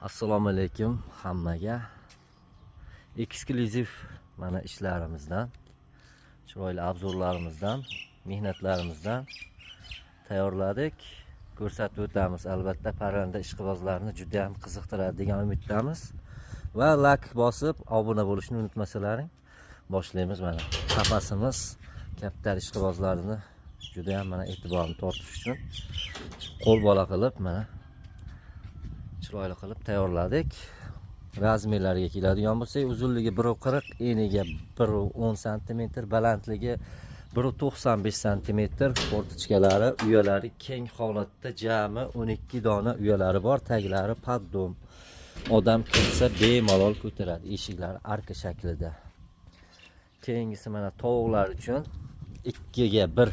Assalomu alaykum hammaga. Eksklyuziv mana ishlarimizdan, chiroyli obzorlarimizdan, mehnatlarimizdan tayyorladik. Ko'rsatib o'tamiz. Albatta parranda ishqibozlarini juda ham qiziqtiradi degan umiddamiz. Va like bosib obuna bo'lishni unutmasalaring. Boshlaymiz mana. Qafasimiz kaptar ishqibozlarini juda ham mana e'tiborini tortish uchun qo'l bola qilib mana chiroyli qilib tayyorladik. Razmerlariga keladigan bo'lsak, uzunligi 1.40, eniga 1.10 sm, balandligi 1.95 sm, fortichkalari, uyalari keng holatda, jami 12 dona uyalari bor, taglari поддон. Odam kirsa bemalol ko'taradi, eshiklari arka shaklida. Keyingisi mana tovuqlar uchun 2 ga 1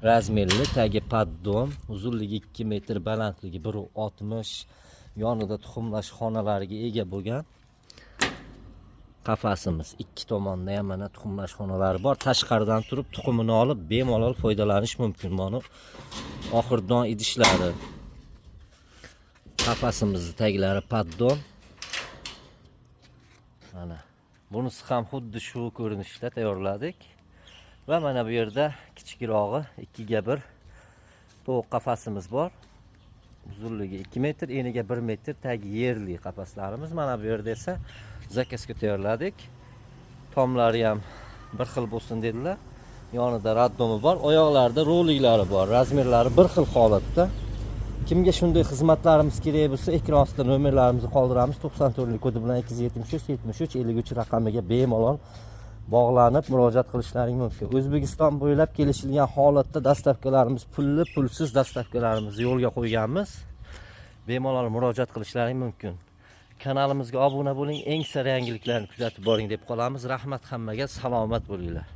razmerli, tagi поддон, uzunligi 2 metr, balandligi 1.60, yonida tuxumlash xonalariga ega bo'lgan qafasimiz. Ikki tomonda ham mana tuxumlash xonalari bor. Tashqaridan turib tuxumini olib bemalol foydalanish mumkin. Mana oxirdon idishlari. Qafasimizni taglari поддон. Mana bunisi ham xuddi shu ko'rinishda tayyorladik. Va mana bu yerda kichikrog'i 2 ga 1 tovuq qafasimiz bor. Uzunligi 2 metr, eniga 1 metr, tagi yerli qafaslarimiz. Mana bu yerda esa заказ ga tayyorladik. Tomlari ham bir xil bo'lsin dedilar. Yonida роддом i bor, oyoqlarida roliklari bor, razmerlari bir xil holatda. Kimga shunday xizmatlarimiz kerak bo'lsa, ekran ostida nomerlarimizni qoldiramiz. 94 kodi bilan 273 73 53 raqamiga bemalol bog'lanib murojaat qilishlaring mumkin. O'zbekiston bo'ylab kelishilgan holatda доставка larimiz pulli, pulsiz доставка larimizni yo'lga qo'yganmiz. Bemalol murojaat qilishlaring mumkin. Kanalimizga obuna bo'ling, eng sir yangiliklarni kuzatib boring deb qolamiz. Rahmat hammaga, salomat bo'linglar.